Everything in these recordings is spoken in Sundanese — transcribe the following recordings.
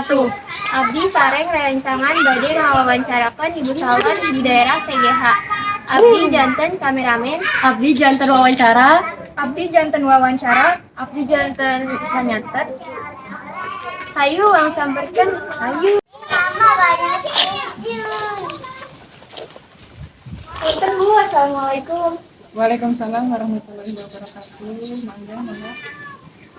Wabarakatuh. Abdi sareng rerencangan bade ngawawancarakeun ibu salon di daerah PGH. Abdi janten kameramen. Abdi janten wawancara. Abdi janten wawancara, Abdi janten panyatet. Hayu urang samperkeun, hayu. Punten, Bu, assalamualaikum. Waalaikumsalam warahmatullahi wabarakatuh. Mangga, mangga.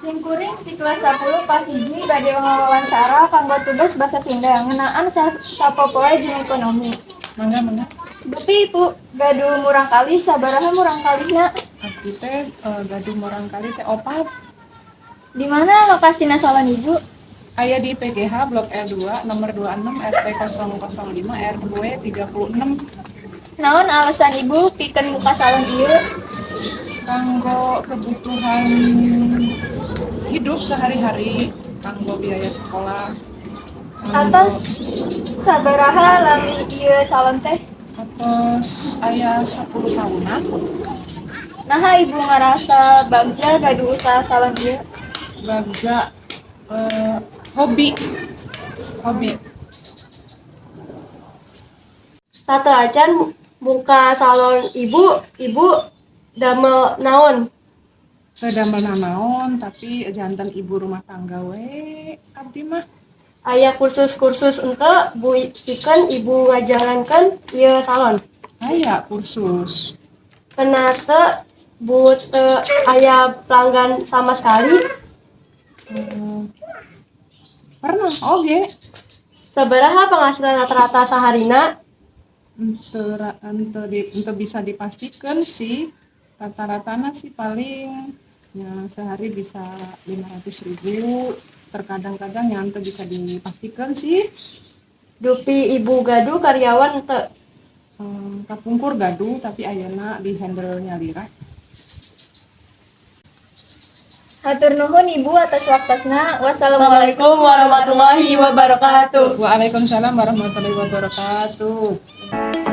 Sim kuring di kelas 10 PAS 1 bade wawancara kanggo tugas bahasa Sunda ngeunaan sapopoe jeung ekonomi. Mangga, mangga. Dupi Ibu gaduh murangkalih, sabaraha murangkalihna? Abdi teh gaduh murangkalih teh opat. Di mana lokasina salon Ibu? Aya di PGH Blok L2 nomor 26 RT 005 RW 36. Naon alasan Ibu pikeun muka salon ieu? Kanggo kebutuhan hidup sehari-hari, kanggo biaya sekolah. Atos sabaraha lami ieu salon teh? Atos aya 10 tahunan. Naha Ibu ngarasa bagja gaduh usaha salon ieu? Bagja, hobi. Hobi. Sateuacan muka salon Ibu, Ibu damel naon? Teu damel nanaon, tapi janten ibu rumah tangga we abdi mah. Aya kursus-kursus henteu, Bu, pikeun Ibu ngajalankeun ieu salon? Aya kursus. Keuna teu, Bu, teu aya pelanggan sama sekali? Pernah oge. Sabaraha penghasilan rata-rata saharina? Henteu bisa dipastikan sih. Rata-ratana sih paling ya sehari bisa 500 ribu, terkadang-kadang yang henteu bisa dipastikan sih. Dupi Ibu gaduh karyawan henteu? Kapungkur gaduh, tapi ayeuna di handle nyalira. Hatur nuhun, Ibu, atas waktosna. Wassalamualaikum warahmatullahi wabarakatuh. Waalaikumsalam warahmatullahi wabarakatuh.